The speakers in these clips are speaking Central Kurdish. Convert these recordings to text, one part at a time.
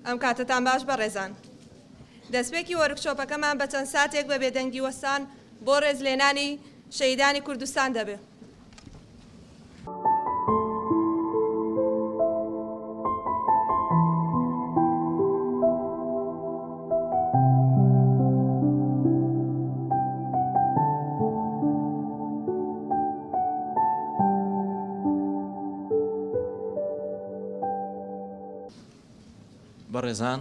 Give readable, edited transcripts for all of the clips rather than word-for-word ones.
ئەم کاتەتان باش بەڕێزان. دەستپێکی وۆرکشۆپەکەمان بە چەند ساتێک بە بێدەنگی وەستان بۆ ڕێزلێنانی شەهیدانی کوردستان دەبێ. بەڕێزان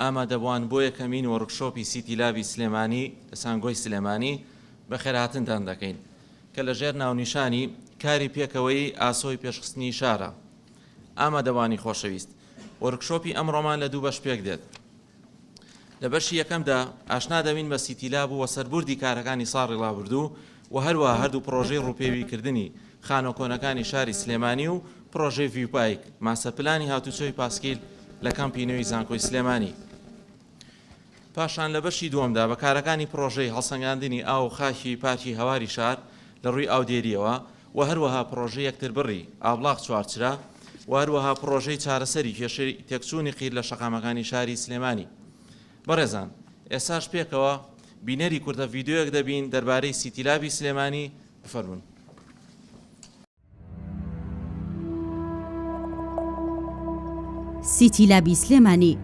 ئامادەبووان بۆ یەکەمین وۆرکشۆپی سیتی لابی سلێمانی لە زانکۆی سلێمانی بەخێرهاتنتان دەکەین کە لە ژێر ناونیشانی کاری پێکەوەیی ئاسۆی پێشخستنی شارە. ئامادەبووانی خۆشەویست وۆرکشۆپی ئەمڕۆمان لە دوو بەش پێکدێت. لە بەشی یەکەمدا ئاشنا دەبین بە سیتیلاب و وەسەربوردی کارەکانی ساڵی ڕابردوو و هەروەها هەردوو پڕۆژەی ڕووپێویکردنی خانووە کۆنەکانی شاری سلێمانی و پڕۆژەی ڤیوپایک، ماستەرپلانی هاتوچۆی پاسکیل لە کەمپی نوێی زانکۆی سلێمانی. پاشان لە بەشی دووەمدا بە کارەکانی پڕۆژەی هەڵسەنگاندنی ئاو و خاکی پارکی هەواری شار لە ڕووی ئاودێرییەوە و هەروەها پڕۆژەی یەکتربڕی ئابڵاغ چوارچرا و هەروەها پڕۆژەی چارەسەری کێشەی تێکچوونی قیر لە شەقامەکانی شاری سلێمانی. بەڕێزان ئێستاش پێکەوە بینەری کورتە ڤیدیۆیەک دەبین دەربارەی سیتیلابی سلێمانی، بفەرموون. سیتی لابی سلێمانی.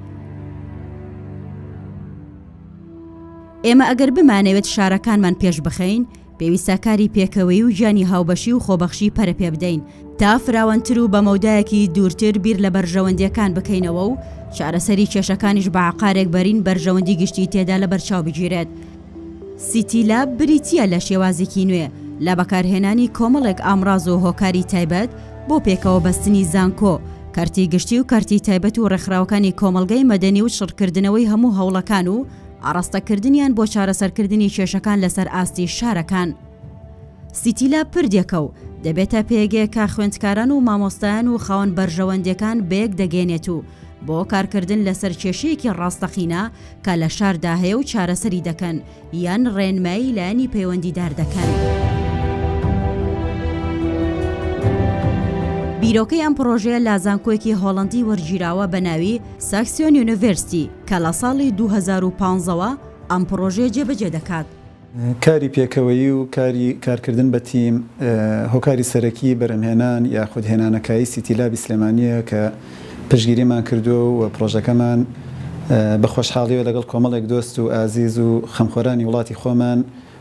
ئێمە ئەگەر بمانەوێت شارەکانمان پێش بخەین، پێویستە کاری پێکەوەیی و گیانی هاوبەشی و خۆبەخشی پەرە پێ بدەین تا فراوانتر و بە مەودایەکی دوورتر بیر لە بەرژەوەندییەکان بکەینەوە و چارەسەری کێشەکانیش بە عەقارێک بەرین بەرژەوەندی گشتی تێدا لەبەرچاو بگیرێت. سیتی لاب بریتییە لە شێوازێکی نوێ لە بەکارهێنانی کۆمەڵێک ئامڕاز و هۆکاری تایبەت بۆ پێکەوە بەستنی زانکۆ، کەرتی گشتی و کەرتی تایبەت و ڕێکخراوەکانی کۆمەڵگەی مەدەنی و چڕکردنەوەی هەموو هەوڵەکان و ئاڕاستەکردنیان بۆ چارەسەرکردنی کێشەکان لەسەر ئاستی شارەکان. سیتیلاب پردێکە و دەبێتە پێگەیەک کە خوێندکاران و مامۆستایان و خاوەن بەرژەوەندیەکان بەیەک دەگەیەنێت و بۆ کارکردن لەسەر کێشەیەکی ڕاستەقینە کە لە شاردا هەیە و چارەسەری دەکەن یان ڕێنمایی لایەنی پەیوەندیدار دەکەن. بیرۆکەی ئەم پڕۆژەیە لە زانکۆیەکی هۆڵەندی وەرگیراوە بە ناوی، Saxion University، کە لە ساڵی 2015 وە ئەم پڕۆژەیە جێبەجێ دەکات. کاری پێکەوەیی و کاری کارکردن بە تیم هۆکاری سەرەکی بەرهەمهێنان یاخود هێنانەکایی سیتی لابی سلێمانییە کە پشتگیریمان کردووە و پڕۆژەکەمان بە خۆشحاڵیەوە لەگەڵ کۆمەڵێک دۆست و ئازیز و خەمخۆرانی وڵاتی خۆمان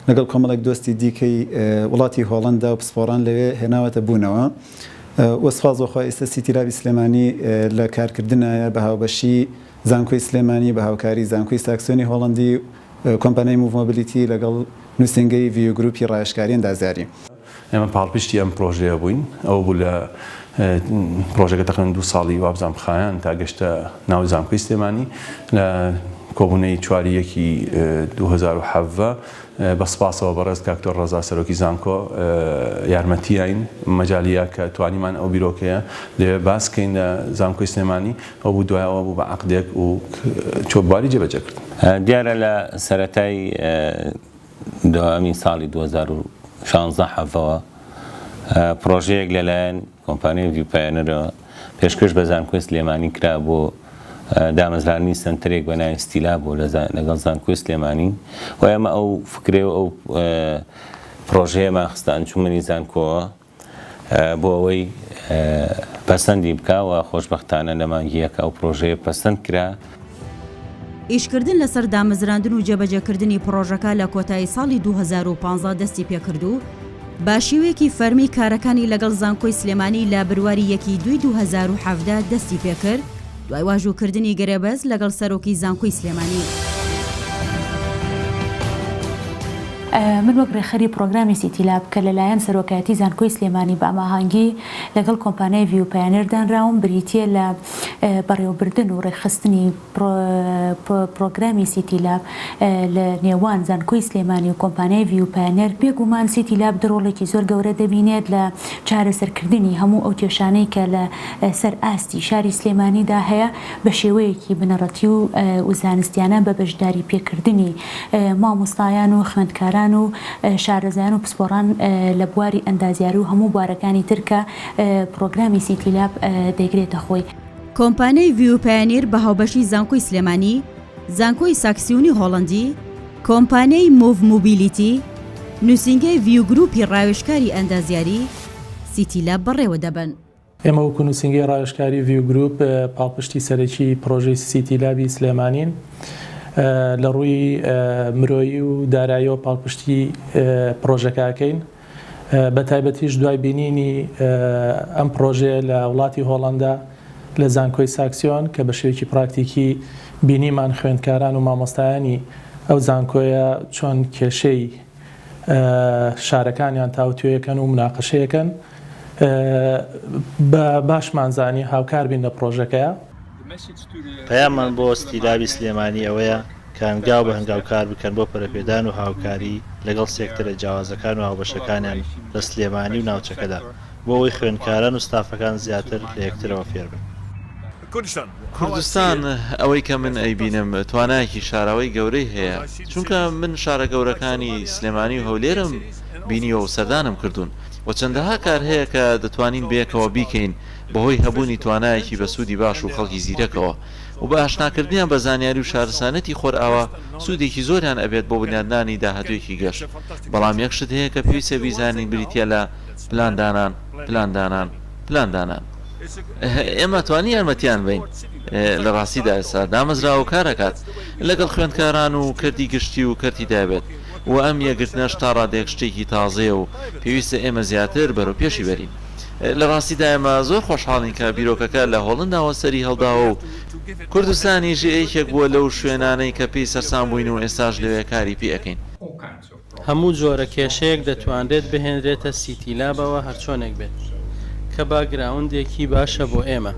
لەگەڵ کۆمەڵێک دۆستی دیکەی وڵاتی هۆڵەندا و پسپۆڕان لەوێ هێناوەتە بوونەوە و سوپاس بۆ خوا ئیستا سیتی لابی سلێمانی لە کارکردنایە بە هاوبەشی زانکۆی سلێمانی بە هاوکاری زانکۆی ساکسۆنی هۆڵەندی کۆمپانیای موڤ مۆبیلیتی لەگەڵ نووسینگەی ڤیو گروپی ڕاوێژکاری ئەندازیاری. ئێمە پاڵپشتی ئەم پرۆژەیە بووین، ئەوە بوو لە پرۆژەکە تەقریبەن دوو ساڵی وابزانم خایاند تا گەشتە ناو زانکۆی سلێمانی لە کۆبوونەی چواری یەکی 2017 بە سپاسەوە بەڕێز کاک دکتۆر ڕەزا سەرۆکی زانکۆ یارمەتیین مەجالیە کە توانیمان ئەو بیرۆکەیە لەوێ باس کەین لە زانکۆی سلێمانی ئەو بوو دوای ئەوە بوو بە عەقدێک و چۆ بواری جێبەجێکردن. دیارە لە سەرەتای دواهەمین ساڵی 2016 حەڤەوە پڕۆژەیەک لەلایەن کۆمپانیای ڤیو پایۆنەرەوە پێشکەش بە زانکۆی سلێمانی کرا بۆ دامەزراندنی سەنتەرێک بە ناوی ستیلا بۆ لەگەڵ زانکۆی سلێمانی و ئێمە ئەو فکرێ و ئەو پڕۆژەیەمان خستە ئەنجومەنی زانکۆوە بۆ ئەوەی پەسەندی بکا و خۆشبەختانە لە مانگی یەک ئەو پرۆژەیە پەسەند کرا. ئیشکردن لەسەر دامەزراندن و جێبەجێکردنی پڕۆژەکە لە کۆتایی ساڵی 2015 دەستی پێکرد و بە شێوەیەکی فەرمی کارەکانی لەگەڵ زانکۆی سلێمانی لە برواری یەکی دووی 2017 دەستی پێکرد دوای واژووکردنی گرێبەست لەگەڵ سەرۆکی زانکۆی سلێمانی. من وەک رێکخەری پڕۆگرامی سیتی لاب کە لەلایەن سەرۆکایەتی زانکۆی سلێمانی بە ئاماهانگی لەگەڵ کۆمپانیای ڤیو پایۆنێر دانراوم بریتییە لە بەڕێوەبردن و رێکخستنی پڕۆگرامی سیتی لاب لە نێوان زانکۆی سلێمانی و کۆمپانیای ڤیو پایۆنێر بێگومان سیتی لاب رۆڵێکی زۆر گەورە دەبینێت لە چارەسەرکردنی هەموو ئەو کێشانەی کە لە سەر ئاستی شاری سلێمانیدا هەیە بە شێوەیەکی بنەڕەتی و زانستیانە بە بەشداری پێکردنی مامۆستایان و خوێندکاران و شارەزایان و پسپۆڕان لە بواری ئەندازیاری و هەموو بوارەکانی تر کە پڕۆگرامی سیتی لاب دەیگرێتە خۆی. کۆمپانیای ڤیو پایەنیر بە هاوبەشی زانکۆی سلێمانی، زانکۆی ساکسیونی هۆڵەندی، کۆمپانیای موڤ موبیلیتی، نووسینگەی ڤیو گروپی ڕاوێژکاری ئەندازیاری، سیتی لاب بەڕێوە دەبەن. ئێمە وەکو نووسینگەی ڕاوێژکاری ڤیو گروپ پاڵپشتی سەرەکی پڕۆژەی سیتی لابی سلێمانین. لە ڕووی مرۆیی و داراییەوە پاڵپشتی پڕۆژەکە ئەکەین. بە تایبەتیش دوای بینینی ئەم پڕۆژەیە لە وڵاتی هۆڵەندا لە زانکۆی ساکسیۆن کە بە شێوەیەکی پراکتیکی بینیمان خوێندکاران و مامۆستایانی ئەو زانکۆیە چۆن کێشەی شارەکانیان تاوتوێکەن و مناقەشەیەکەن بە باشمان زانی هاوکار بین لە پڕۆژەکەیا. پەیاممان بۆ سیتیلابی سلێمانی ئەوەیە کە هەنگاو بە هەنگاو کار بکەن بۆ پەرەپێدان و هاوکاری لەگەڵ سێکتەرە جیاوازەکان و هاوبەشەکانیان لە سلێمانی و ناوچەکەدا بۆ ئەوەی خوێندکاران و ستافەکان زیاتر لە یەکترەوە فێربن. کوردستان ئەوەی کە من ئەیبینم توانایەکی شاراوەی گەورەی هەیە، چونکە من شارە گەورەکانی سلێمانی و هەولێرم بینیوە و سەردانم کردوون و چەندەها کار هەیە کە دەتوانین بەیەکەوە بیکەین بەهۆی هەبوونی توانایەکی بەسوودی باش و خەڵکی زیرەکەوە و بە ئاشناکردنیان بە زانیاری و شارستانیەتی خۆرئاوا سوودێکی زۆریان ئەبێت بۆ بنیادنانی داهاتوویەکی گەش بەڵام یەک شت هەیە کە پێویستە بیزانین بریتیە لە پلان دانان پلان دانان پلان دانان. ئێمە توانی یارمەتیان بەین لە ڕاستیدا ئێستا دامەزراوە کار ئەکات لەگەڵ خوێندکاران و کەرتی گشتی و کەرتی تایبەت و ئەم یەکگرتنەش تا ڕادەیەک شتێکی تازەیە و پێویستە ئێمە زیاتر بەرەو پێشی بەرین. لە ڕاستیدا ئێمە زۆر خۆشحاڵین کە بیرۆکەکە لە هۆڵنداوە سەری هەڵداوە و کوردستانیش یەکێک بووە لەو شوێنانەی کە پێی سەرسام بووین و ئێستاش لەوێ کاری پێ ئەکەین. هەموو جۆرە کێشەیەک دەتوانرێت بهێنرێتە سیتیلابەوە هەرچۆنێک بێت، کە باکگراوندێکی باشە بۆ ئێمە.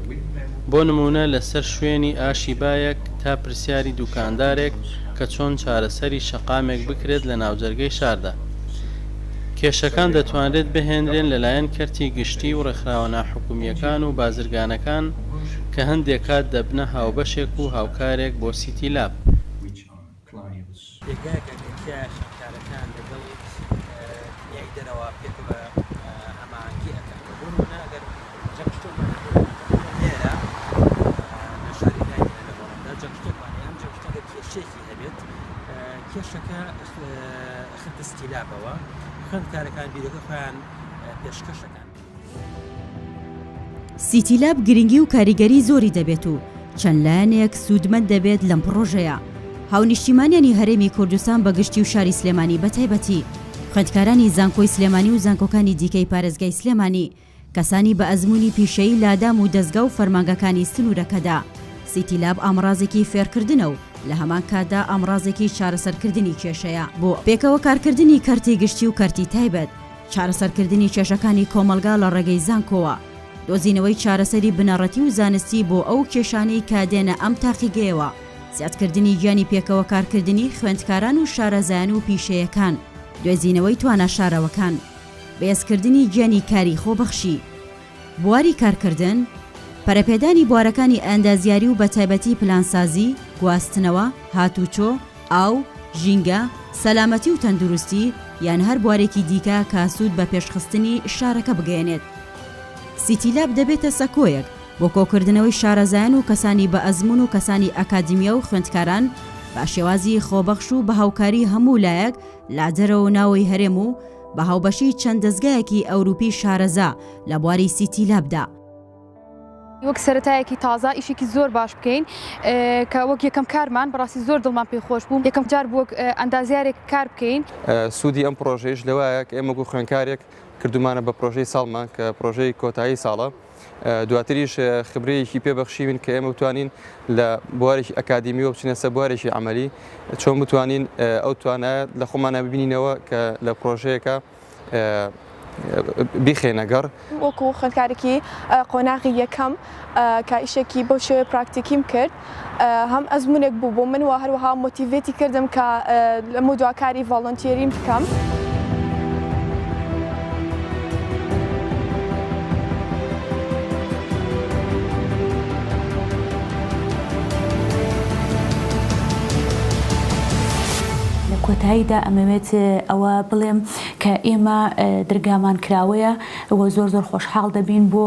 بۆ نموونە لەسەر شوێنی ئاشی بایەک تا پرسیاری دوکاندارێک کە چۆن چارەسەری شەقامێک بکرێت لە ناوجەرگەی شاردا. کێشەکان دەتوانرێت بهێنرێن لەلایەن کەرتی گشتی و ڕێکخراوە ناحکومییەکان و بازرگانەکان کە هەندێک کات دەبنە هاوبەشێک و هاوکارێک بۆ سیتی لاب. پێگایەکە کە تیایا خوێندکارەکان لەگەڵ دنیای دەرەوە پێکەوە هەماهەنگی ئەکەن بۆ نمونە ئەگەر جەکشتێکمان هەبێت لێرە لە شاری نایمێنە لە هۆڵەندا جەکشتێکمان هەیە ئەم جەکشتە ئەگەر کێشەیەکی هەبێت کێشەکە ئەخرێتە ستیلابەوە خوێندکارەکان بیرۆکە خۆیان پێشکەشەکەن. سیتیلاب گرنگی و کاریگەری زۆری دەبێت و چەند لایەنێک سوودمەند دەبێت لەم پڕۆژەیە، هاونیشتیمانیانی هەرێمی کوردستان بە گشتی و شاری سلێمانی بە تایبەتی، خوێندکارانی زانکۆی سلێمانی و زانکۆکانی دیکەی پارێزگای سلێمانی، کەسانی بە ئەزموونی پیشەیی لە دام و دەزگا و فەرمانگەکانی سنوورەکەدا. سیتیلاب ئامڕازێکی فێرکردنە و لە هەمان کاتدا ئامڕازێکی چارەسەرکردنی کێشەیە بۆ پێکەوە کارکردنی کەرتی گشتی و کەرتی تایبەت، چارەسەرکردنی کێشەکانی کۆمەڵگا لە ڕێگەی زانکۆوە، دۆزینەوەی چارەسەری بنەڕەتی و زانستی بۆ ئەو کێشانەی کە دێنە ئەم تاقیگەیەوە، زیادکردنی گیانی پێکەوە کارکردنی خوێندکاران و شارەزایان و پیشەیەکان، دۆزینەوەی توانا شارەوەکان. بەهێزکردنی گیانی کاری خۆبەخشی. بواری کارکردن، پەرەپێدانی بوارەکانی ئەندازیاری و بەتایبەتی پلانسازی، گواستنەوە، هاتوچۆ، ئاو، ژینگە، سەلامەتی و تەندروستی، یان هەر بوارێکی دیکە کە سوود بە پێشخستنی شارەکە بگەیەنێت. سیتیلاب دەبێتە سەکۆیەک بۆ کۆکردنەوەی شارەزایان و کەسانی بەئەزموون و کەسانی ئەکادیمیا و خوێندکاران بە شێوازی خۆبەخش و بە هاوکاری هەموو لایەک لە دەرەوە و ناوەوەی هەرێم و بە هاوبەشی چەند دەزگایەکی ئەوروپی شارەزا لە بواری سیتی لابدا. وەک سەرەتایەکی تازە ئیشێکی زۆر باش بکەین کە وەک یەکەم کارمان بەڕاستی زۆر دڵمان پێی خۆش بوو یەکەم جار بوو وەک ئەندازیارێک کار بکەین. سوودی ئەم پڕۆژەیش لەوایە کە ئێمە وەکو خوێندکارێک کردوومانە بە پڕۆژەی ساڵمان کە پڕۆژەی کۆتایی ساڵە دواتریش خبرەیەکی پێ بەخشیوین کە ئێمە بتوانین لە بوارێکی ئەکادیمیەوە بچینە سەر بوارێکی عەمەلی چۆن بتوانین ئەو توانایە لە خۆمانە ببینینەوە کە لە پرۆژەیەکە بیخەینە گەڕ. وەکو خوێندکارێکی قۆناغی یەکەم کە ئیشێکی بەو شێوەیە پراکتیکیم کرد هەم ئەزموونێک بوو بۆ من و هەروەها motivate ی کردم کە لەمەودوا کاری volunteering بکەم. لە. کۆتاییدا ئەمەوێت ئەوە بڵێم کە ئێمە درگامان کراوەیە و زۆر زۆر خۆشحاڵ دەبین بۆ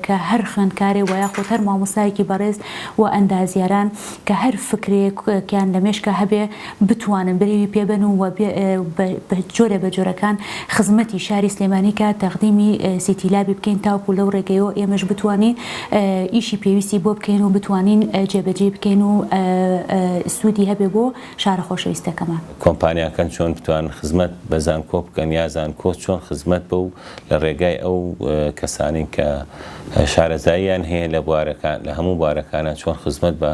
کە هەر خوێندکارێ وە یاخود هەر مامۆستایەکی بەڕێز و ئەندازیاران کە هەر فکرەیەکیان لە مێشکا هەبێ بتوانن برەوی پێ بەن و بە جۆرە بە جۆرەکان خزمەتی شاری سلێمانی کە تەقدیمی سیتی لابی بکەین تاوەکو لەو ڕێگەیەوە ئێمەش بتوانین ئیشی پێویستی بۆ بکەین و بتوانین جێبەجێی بکەین و سوودی هەبێ بۆ شارە خۆشەویستەکەمان. کۆمپانیاکان چۆن بتوانن خزمەت بە زانکۆ بکەن یا زانکۆ چۆن خزمەت بەو لە ڕێگای ئەو کەسانەی کە شارەزاییان هەیە لە بوارەکان لە هەموو بوارەکانە چۆن خزمەت بە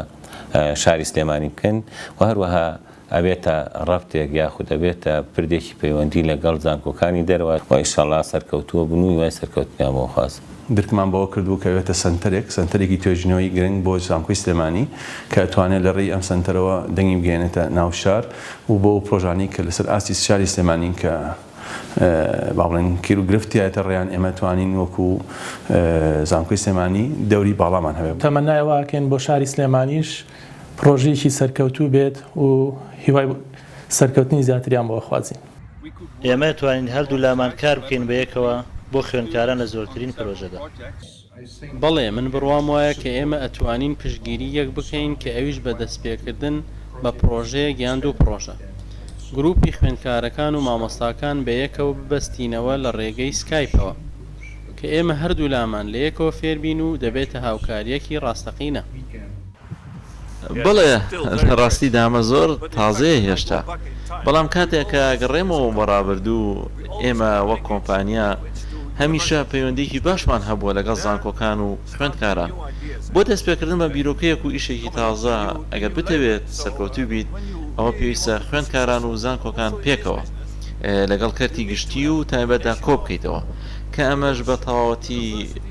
شاری سلێمانی بکەن و هەروەها ئەبێتە ڕەبتێک یاخود ئەبێتە پردێکی پەیوەندی لەگەڵ زانکۆکانی دەرەوە و ئیشەڵا سەرکەوتووە بن و هیوای سەرکەوتنیان بۆ خوازم. درکمان بەوە کردبوو کە ئەبێتە سەنتەرێک، سەنتەرێکی توێژینەوەی گرنگ بۆ زانکۆی سلێمانی کە ئەتوانێت لە ڕێی ئەم سەنتەرەوە دەنگی بگەیەنێتە ناو شار و بۆ ئەو پرۆژانەی کە لەسەر ئاستی شاری سلێمانین کە با بڵێن کیر و گرفت تیایەتە ڕێیان ئێمە توانین وەکو زانکۆی سلێمانی دەوری باڵامان هەبێت. تەمەنای ئەوە ئەکەین بۆ شاری سلێمانیش پڕۆژەیەکی سەرکەوتوو بێت و هیوای سەرکەوتنی زیاتریان بۆ ئەخوازین. ئێمە ئەتوانین هەردوولامان کار بکەین بەیەکەوە بۆ خوێندکاران لە زۆرترین پرۆژەدا. بەڵێ، من بڕوام وایە کە ئێمە ئەتوانین پشتگیری یەک بکەین کە ئەویش بە دەستپێکردن بە پڕۆژەیەک یان دوو پڕۆژە. گروپی خوێندکارەکان و مامۆستاکان بەیەکەوە ببەستینەوە لە ڕێگەی سکایپەوە. کە ئێمە هەردوولامان لەیەکەوە فێربین و دەبێتە هاوکارییەکی ڕاستەقینە. بەڵێ، لە ڕاستیدا ئەمە زۆر تازەیە هێشتا. بەڵام کاتێک کە گەڕێمەوە بۆ ڕابردوو، ئێمە وەک کۆمپانیا هەمیشە پەیوەندییەکی باشمان هەبووە لەگەڵ زانکۆکان و خوێندکاران. بۆ دەستپێکردن بە بیرۆکەیەک و ئیشێکی تازە، ئەگەر بتەوێت سەرکەوتوو بیت، ئەوە پێویستە خوێندکاران و زانکۆکان پێکەوە لەگەڵ کەرتی گشتی و تایبەتدا کۆبکەیتەوە، کە ئەمەش بە تەواوەتی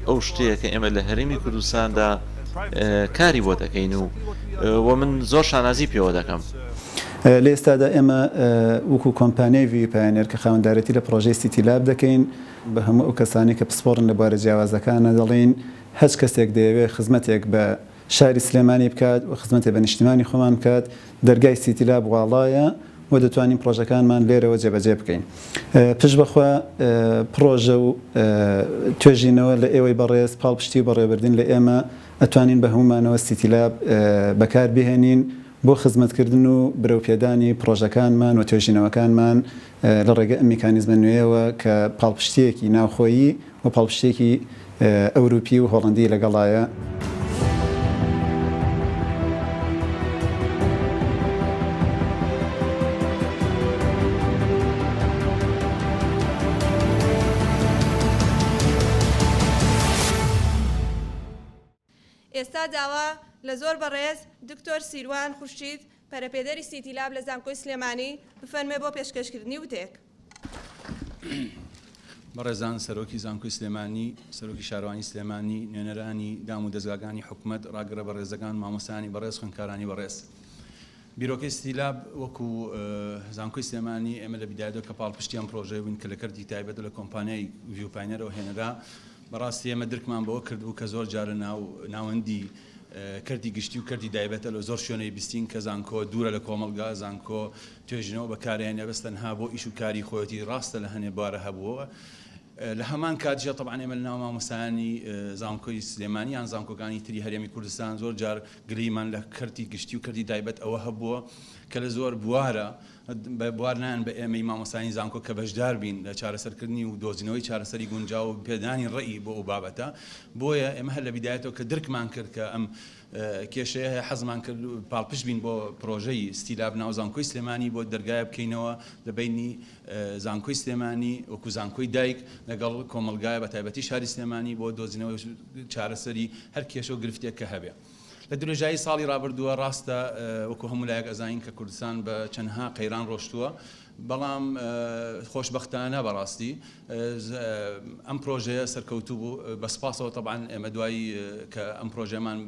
ئەو شتەیە کە ئێمە لە هەرێمی کوردستاندا کاری بۆ دەکەین و و من زۆر شانازی پێوە دەکەم. لە ئێستادا ئێمە وەکو کۆمپانیای ڤیو پایۆنێر کە خاوەندارێتی لە پڕۆژەی سیتی لاب دەکەین، بە هەموو ئەو کەسانەی کە پسپۆڕن لە بوارە جیاوازەکانە دەڵێین هەچ کەسێک دەیەوێت خزمەتێک بە شاری سلێمانی بکات و خزمەتێ بە نیشتیمانی خۆمان بکات، دەرگای سیتی لاب واڵایە و دەتوانین پڕۆژەکانمان لێرەوە جێبەجێ بکەین. پشت بەخوا پڕۆژە و توێژینەوە لە ئێوەی بەڕێز، پاڵپشتی و بەڕێوەبردن لە ئێمە، ئەتوانین بە هەموومانەوە سیتی لاب بەکار بهێنین بۆ خزمەتکردن و برەوپێدانی پڕۆژەکانمان و توێژینەوەکانمان لە ڕێگە ئەم میکانیزمە نوێیەوە کە پاڵپشتییەکی ناوخۆیی و پاڵپشتییەکی ئەوروپی و هۆڵەندی لەگەڵایە. ئێستا داوا لە زۆر بەڕێز دکتۆر سیروان خورشید پەرەپێدەری سیتی لاب لە زانکۆی سلێمانی بفەرموێ بۆ پێشکەشکردنی وتەیەک. بەڕێزان سەرۆکی زانکۆی سلێمانی، سەرۆکی شارەوانی سلێمانی، نوێنەرانی دام و دەزگاکانی حکومەت، ڕاگرە بەڕێزەکان، مامۆستایانی بەڕێز، خوێندکارانی بەڕێز. بیرۆکەی ستیلاب وەکو زانکۆی سلێمانی ئێمە لە بیدایەتەوە کە پاڵپشتی ئەم پرۆژەیە بووین کە لە کەرتی تایبەت و لە کۆمپانیای ڤیو پاینەرەوە هێنرا، بەڕاستی ئێمە درکمان بەوە کردبوو کە زۆر جار لە ناو ناوەندی کەرتی گشتی و کەرتی دایبەتە لە زۆر شوێنەی بیستین کە زانکۆ دوورە لە کۆمەڵگا، زانکۆ توێژینەوە بەکارهێنێ بەس تەنها بۆ ئیش و کاری خۆیەتی، ڕاستە لە هەنێ بوارە هەبووە لە هەمان کاتیشا تەبعەن ئێمە لە ناو مامۆستایانی زانکۆی سلێمانی یان زانکۆکانی تری هەرێمی کوردستان زۆر جار گلەییمان لە کەرتی گشتی و کەرتی تایبەت ئەوە هەبووە کە لە زۆر بوارە بە بوار نایەن بە ئێمەی مامۆستایانی زانکۆ کە بەشدار بین لە چارەسەرکردنی و دۆزینەوەی چارەسەری گونجاو و پێدانی ڕەئی بۆ ئەو بابەتە بۆیە ئێمە هەر لە بیدایەتەوە کە درکمان کرد کە ئەم کێشەیە هەیە حەزمان کرد پاڵپشت بین بۆ پرۆژەی ستیلاب ناو زانکۆی سلێمانی بۆ دەرگایە بکەینەوە لە بەینی زانکۆی سلێمانی وەکو زانکۆی دایک لەگەڵ کۆمەڵگایە بە تایبەتی شاری سلێمانی بۆ دۆزینەوەی چارەسەری هەر کێشە و گرفتێک کە هەبێ. لە درێژایی ساڵی ڕابردووە ڕاستە وەکو هەموو لایەک ئەزانین کە کوردستان بە چەندها قەیران ڕۆشتووە بەڵام خۆشبەختانە بەڕاستی ئەم پرۆژەیە سەرکەوتوو بوو بە سپاسەوە تەبعەن ئێمە دوای کە ئەم پرۆژەمان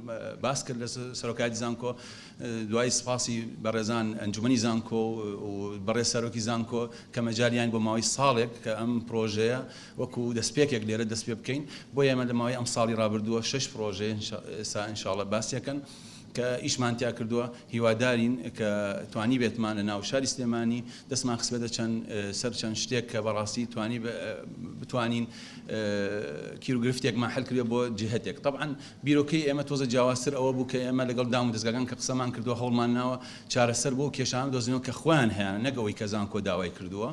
باس کرد لە سەرۆکایەتی زانکۆ دوای سپاسی بەڕێزان ئەنجومەنی زانکۆ و بەڕێز سەرۆکی زانکۆ کە مەجالیان بۆ ماوەی ساڵێک کە ئەم پرۆژەیە وەکو دەستپێکێک لێرە دەست پێ بکەین بۆیە ئێمە لە ماوەی ئەم ساڵی ڕابردووە شەش پرۆژەیە ئێستا ئینشاڵڵە باسیەکەن. کە ئیشمان تیا کردووە هیوادارین کە توانیبێتمان لە ناو شاری سلێمانی دەستمان خستبێتە چەند سەر چەند شتێک کە بەڕاستی توانی بتوانین کیروگرفتێکمان حل کردێ بۆ جهتێک تەبعەن بیرۆکەی ئێمە تۆزە جیاوازتر ئەوە بوو کە ئێمە لەگەڵ دام و دەزگاکان کە قسەمان کردووە هەوڵمان ناوە چارەسەر بۆ کێشانە دۆزینەوە کە خۆیان هەیانە نەک ئەوەی کە زانکۆ داوای کردووە.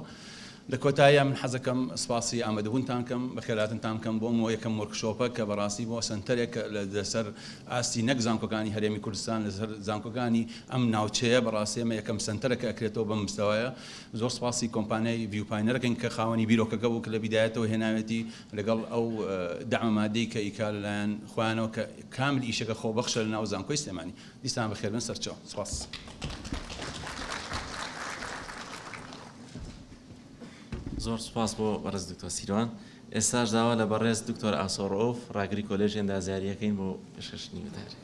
لە کۆتاییا من حەزەکەم سپاسی ئامادەبوونتان کەم، بەخێرهاتنتان بکەم بۆ ئەم یەکەم وۆرکشۆپە کە بەڕاستی بۆ سەنتەرێک کە لەسەر ئاستی نەک زانکۆکانی هەرێمی کوردستان لەسەر زانکۆکانی ئەم ناوچەیە بەڕاستی ئەمە یەکەم سەنتەرە کە ئەکرێتەوە بەم مستەوایە. زۆر سپاسی کۆمپانیای ڤیو پایۆنیەر ئەکەین کە خاوەنی بیرۆکەکە بوو کە لە بیدایەتەوە هێناوێتی لەگەڵ ئەو دەعمە مادەی کە ئیکا لەلایەن خۆیانەوە کە کامل ئیشەکە خۆبەخشە لەناو زانکۆی سلێمانی. دیسان بەخێربێن سەرچاو. سپاس. زۆر سوپاس بۆ بەڕێز دکتۆر سیروان. ئێستاش داوا لە بەڕێز دکتۆر ئاسۆ ڕەئوف ڕاگری کۆلێژی ئەندازیاری ئەکەین بۆ پێشکەشکردنی وتارێک.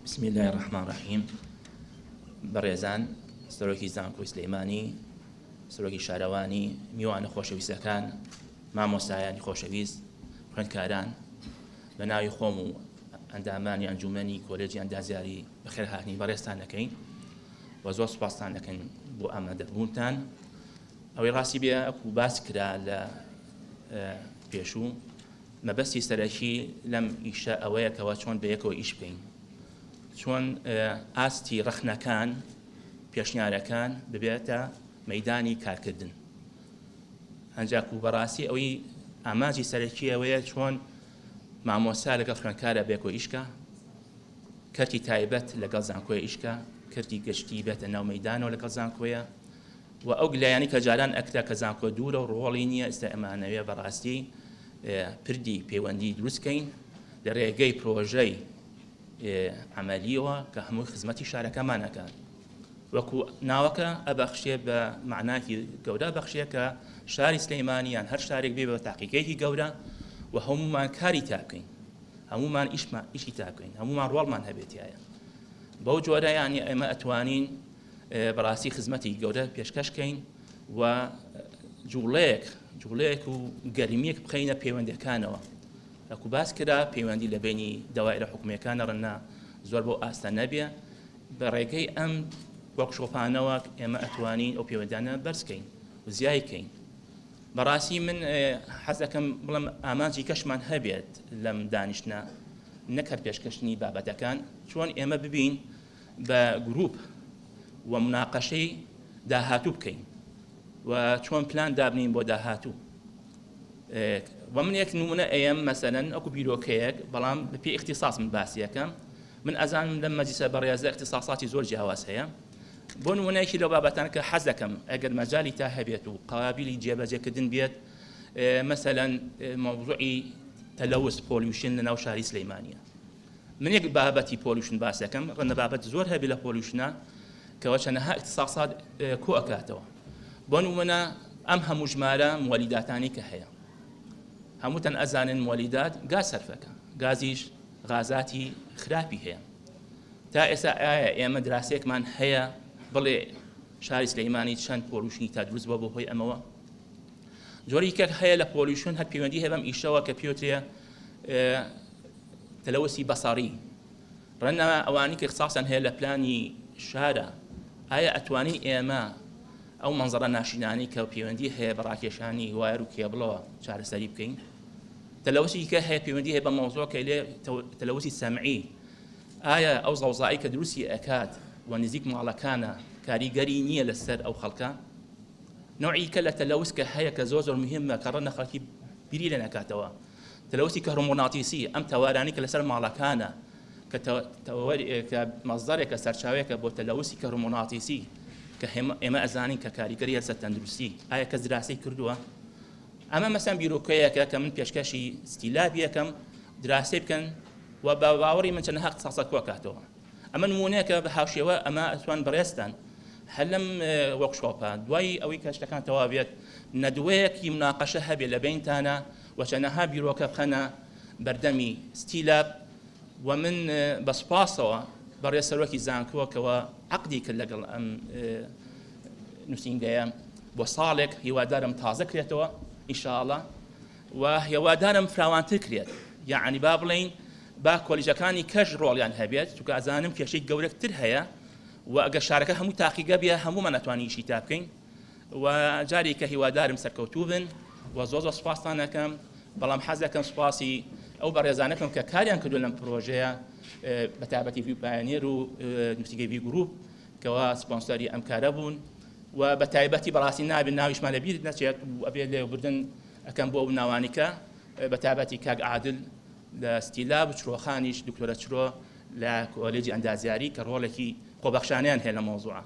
بسم اللە الرحمن الرحیم بەڕێزان سەرۆکی زانکۆی سلەیمانی سەرۆکی شارەوانی میوانە خۆشەویستەکان مامۆستایانی خۆشەویست خوێندکاران بە ناوی خۆم و ئەندامانی ئەنجومەنی کۆلێجی ئەندازیاری بەخێرهاتنی بەڕێزتان دەکەین و زۆر سوپاستان دەکەین بۆ ئامادەبوونتان ئەوەی ڕاستی بێ ئەکو باس کرا لە پێشوو مەبەستی سەرەکی لەم ئیشە ئەوەیە کەوا چۆن بەیەکەوە ئیش بکەین چۆن ئاستی ڕەخنەکان پێشنیارەکان ببێتە مەدانی کارکردن ئەنجاک و بەڕاستی ئەوەی ئامانجی سەرەکی ئەوەیە چۆن مامۆستا لەگەڵ خوێندکارە بێکۆ ئیشکە کەرتی تایبەت لەگەڵ زانکۆیە ئیشکە کەرتی گشتی بێتە ناو مەدانەوە لەگەڵ زانکۆیە و ئەو گلەیانەی کە جاران ئەکرا کە زانکۆ دوورە و ڕۆڵی نییە ئێستا ئەمانەوێ بەڕاستی پردی پەیوەندی دروست کەین لە ڕێگەی پرۆژەی عملیەوە کە هەمووی خزمەتی شارەکەمان ئەکات وەکو ناوەکە ئەبەخشێ بە معناکی گەورە بەخشێ کە شاری سلەیمانی یان هەر شارێک بێ بە تاقیگەیەکی گەورە و هەمومان کاری تا بکەین هەمومان ئیشمان ئیشی تا بکەین هەمومان ڕۆڵمان هەبێتایە بەو جۆرە یانی ئێمە ئەتوانین بەڕاستی خزمەتی گەورە پێشکەش کەین و جوڵەیەک جوڵەیەک و گەرمیەک بخەینە پەیوەندەکانەوە وەکو باس کرا پەیوەندی لە بینی دەوایرە حکومیەکانە ڕەنە زۆر بۆ ئاستە نەبێ بە ڕێگەی ئەم وەرکشۆپانەوە ئێمە ئەتوانین ئەو پەیوەندانە بەرزکەین و زیای کەین بەڕاستی من حەز دەکەم بڵێم ئامانجی کەشمان هەبێت لەم دانیشتنە نەک هەر پێشکەشتنی بابەتەکان چۆن ئێمە ببین بە گروپ و مناقەشەی داهاتوو بکەین و چۆن پلان دابنین بۆ داهاتوو و من یەک نمونە ئەیەم مەسەلەن ئەکو بیرۆکەیەک بەڵام بەپێی اختصاص من باسی ئەکەم من ئەزانم لەم مەجلیسە بەڕێزە اختصاصاتی زۆر جیاواز هەیە بۆ نمونەیەکی لەو بابەتان کە حەز دەکەم ئەگەر مەجالی تا هەبێت و قابلی جێبەجێکردن بێت مەسەلەن مەوزوعی تەلەوس pollution لە ناو شاری سلەیمانیە من یەک بابەتی pollution باس دەکەم ڕەنگە بابەت زۆر هەبێ لە pollution ە کەەوە چەنەها اختصاصات کۆ ئەکاتەوە بۆ نمونە ئەم هەموو ژمارە موەلیداتانی کە هەیە هەمووتان ئەزانن موەلیدات گاز سەرفەکە گازیش غازاتی خراپی هەیە تا ئێستا ئایا ئێمە دراسێکمان هەیە بڵێ شاری سلەیمانی چەند pollution ی تا دروست بووە بۆ هۆی ئەمەوە جۆری کە هەیە لە pollution هەر پەیوەندی هەیە بەم ئیشەوە کە پێوترێ تەلەوسی بەسەڕی ڕەنگە ئەوانی کە اختصاصیان هەیە لە پلانی شارە ئایا ئەتوانین ئێمە ئەو مەنزەرە ناشینانەی کە پەیوەندی هەیە بە ڕاکێشانی wire و کێبڵەوە چارەسەری بکەین تەلەوسی کە هەیە پەیوەندی هەیە بە مەوزوع کە لێ تەلەوسی سەمعی ئایا ئەو زەوزایی کە دروستی ئەکات و نزیک ماڵەکانە کاریگەری نییە لەسەر ئەو خەڵکە نەوعی کە لە تەلەوس کە هەیە کە زۆر زۆر مهمە کە ڕەنگە خەڵکی بیری لێ نەکاتەوە تەلەوسی کەهرۆموغناتیسی، ئەم تەوارانەی کە لەسەر ماڵەکانە کە کە مەسدەرێکە سەرچاوەیەکە بۆ تەلەوسی کەهرۆموغناتیسی کە ئێمە ئەزانین کە کاریگەری لەسەر تەندروستی ئایا کەس دراسەی کردووە؟ ئەمە مەسەن بیرۆکەیەکە کە من پێشکەشی ستیلابی ئەکەم دراسەی بکەن و بە باوەڕی من چەندەها اختصاصات کۆکاتەوە ئەمە نموونەیەکە بە هاوشێوە ئەمە ئەتوان بەڕێزتان هەر لەم وۆرکشۆپە دوای ئەوەی کە شتەکان تەواو بێت نەدوەیەکی مناقەشە هەبێت لە بەینتانە و چەنەها بیرۆکە بخەنە بەردەمی ستیلاب و من بە سوپاسەوە بەڕێز سەرۆکی زانکۆ کەوە عەقدی کرد لەگەڵ ئەم نووسینگەیە بۆ ساڵێک هیوادارم تازە کرێتەوە ئینشاءڵڵا و هیوادارم فراوانتر کرێت یعنی با بڵێین. با کۆلیژەکانی کەش ڕۆڵیان هەبێت چونکە ئەزانم کێشەی گەورەتر هەیە و ئەگەر شارەکە هەموو تاقیگە بێ هەموومان ئەتوانین ئیشی تا بکەین و جارێک کە هیوادارم سەرکەوتوو بن و زۆر زۆر سوپاستان ئەکەم بەڵام حەز دەکەم سوپاسی ئەو بەڕێزانە بکەم کە کاریان کردووە لەم پرۆژەیە بە تایبەتی ڤیو پایۆنێر و نووسینگەی ڤیو گروپ کەوا سپۆنسەری ئەم کارە بوون و بە تایبەتی بەڕاستی نابێت ناویشمان لە بیرت نەچێت و ئەبێت لێبوردن ئەکەم بۆ ئەو ناوانی کە بە تایبەتی کاک عادل لە ستیلاب و چرۆخانیش دکتۆرە چرۆ لە کۆلێجی ئەندازیاری کە ڕۆڵێکی خۆبەخشانەیان هەیە لە مەوزوعە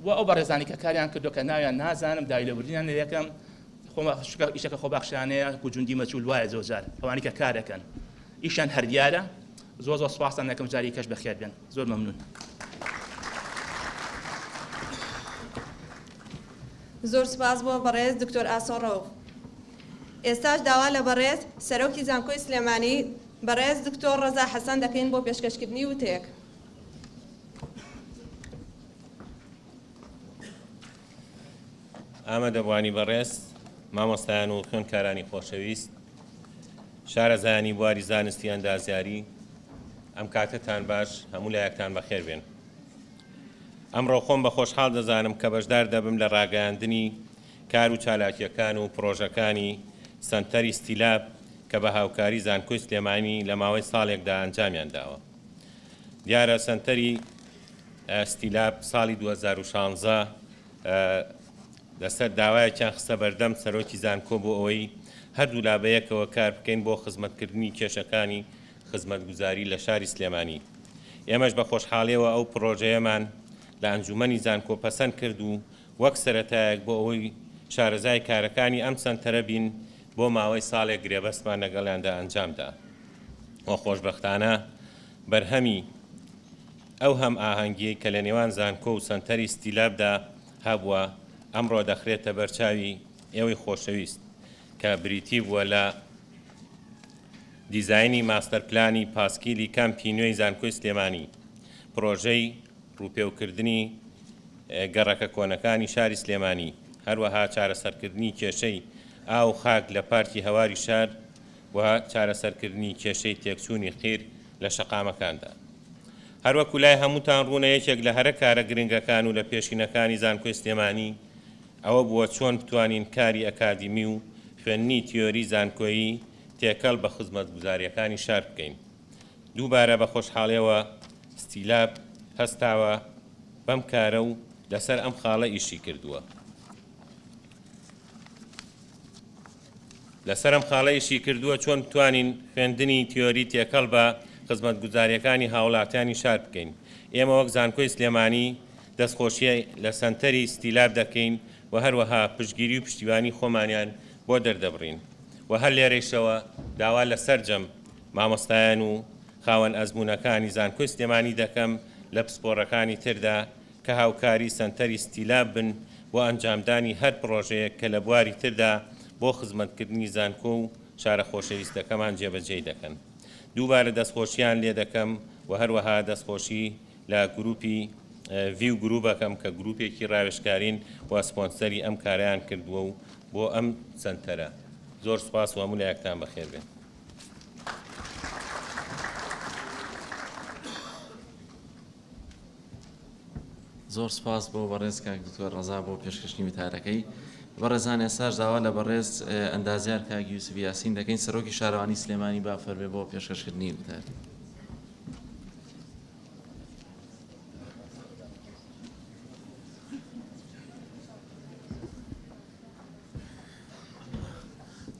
و ئەو بەڕێزانی کە کاریان کردو کە ناویان نازانم داوای لێبوردنیان لێ دەکەم خۆ ئیشەکە خۆبەخشانەیە کو جوندی مەجهول وایە زۆر جار ئەوانی کە کار دەکەن ئیشیان هەر دیارە زۆر زۆر سوپاستان دەکەم جاری کەش بەخێر بێن زۆر مەمنون. زۆر سوپاس بۆ بەڕێز دکتۆر ئاسۆ ڕەوف. ئێستاش داوا لە بەڕێز سەرۆکی زانکۆی سلێمانی بەڕێز دکتۆر ڕەزا حەسەن دەکەین بۆ پێشکەشکردنی وتەیەک. ئامادەبوانی بەڕێز، مامۆستایان و خوێندکارانی خۆشەویست، شارەزایانی بواری زانستی ئەندازیاری، ئەم کاتەتان باش، هەموو لایەکتان بەخێر بێن. ئەمڕۆ خۆم بە خۆشحاڵ دەزانم کە بەشدار دەبم لە ڕاگەیاندنی کار و چالاکییەکان و پڕۆژەکانی سەنتەری ستیلاب کە بە هاوکاری زانکۆی سلێمانی لە ماوەی ساڵێکدا ئەنجامیان داوە. دیارە سەنتەری ستیلاب ساڵی 2016 لەسەر داوایەکیان خستە بەردەم سەرۆکی زانکۆ بۆ ئەوەی هەردوولا بەیەکەوە کار بکەین بۆ خزمەتکردنی کێشەکانی خزمەتگوزاری لە شاری سلێمانی. ئێمەش بە خۆشحاڵیەوە ئەو پڕۆژەیەمان لە ئەنجوومەنی زانکۆ پەسەند کرد و وەک سەرەتایەک بۆ ئەوەی شارەزای کارەکانی ئەم سەنتەرە بین بۆ ماوەی ساڵێک گرێبەستمان لەگەڵیاندا ئەنجامدا و خۆشبەختانە بەرهەمی ئەو هەمئاهەنگیەی کە لە نێوان زانکۆ و سەنتەری ستیلابدا هەبووە ئەمڕۆ دەخرێتە بەر چاوی ئێوەی خۆشەویست کە بریتی بووە لە دیزاینی ماستەر پلانی پاسکیلی کامپی نوێی زانکۆی سلێمانی، پڕۆژەی ڕووپێوکردنی گەڕەکە کۆنەکانی شاری سلێمانی، هەروەها چارەسەرکردنی کێشەی ئاو و خاک لە پارکی هەواری شار و چارەسەرکردنی کێشەی تێکچوونی قیر لە شەقامەکاندا. هەروەکو لای هەمووتان ڕوونە یەکێک لە هەرە کارە گرنگەکان و لە پێشینەکانی زانکۆی سلێمانی ئەوە بووە چۆن بتوانین کاری ئەکادیمی و خوێندنی تیۆری زانکۆیی تێکەڵ بە خزمەتگوزارییەکانی شار بکەین. دووبارە بە خۆشحاڵیەوە ستیلاب هەستاوە بەم کارە و لەسەر ئەم خاڵە ئیشی کردووە. لەسەر ئەم خاڵە ئیشی کردووە چۆن بتوانین خوێندنی تیۆری تێکەڵ بە خزمەتگوزارییەکانی هاوڵاتیانی شار بکەین. ئێمە وەک زانکۆی سلێمانی دەستخۆشی لە سەنتەری ستیلاب دەکەین و هەروەها پشتگیری و پشتیوانی خۆمانیان بۆ دەردەبڕین و هەر لێرەیشەوە داوا لە سەرجەم مامۆستایان و خاوەن ئەزموونەکانی زانکۆی سلێمانی دەکەم لە پسپۆڕەکانی تردا کە هاوکاری سەنتەری ستیلاب بن بۆ ئەنجامدانی هەر پڕۆژەیەک کە لە بواری تردا بۆ خزمەتکردنی زانکۆ و شارە خۆشەویستەکەمان جێبەجێی دەکەن. دووبارە دەستخۆشیان لێدەکەم و هەروەها دەستخۆشی لە گروپی ڤیو گروپ ئەکەم کە گروپێکی ڕاوێژکارین و سپۆنسەری ئەم کارەیان کردووە و بۆ ئەم سەنتەرە. زۆر سوپاس و هەموو لایەکتان بەخێر بێن. زۆر سوپاس بۆ بەڕێز کاک دکتۆر ڕەزا بۆ پێشکەشنی وتارەکەی. بەڕێزان ئێستاش داوا لە بەڕێز ئەندازیار کاک یوسف یاسین دەکەین سەرۆکی شارەوانی سلێمانی با فەرمێ بۆ پێشکەشکردنی وتار.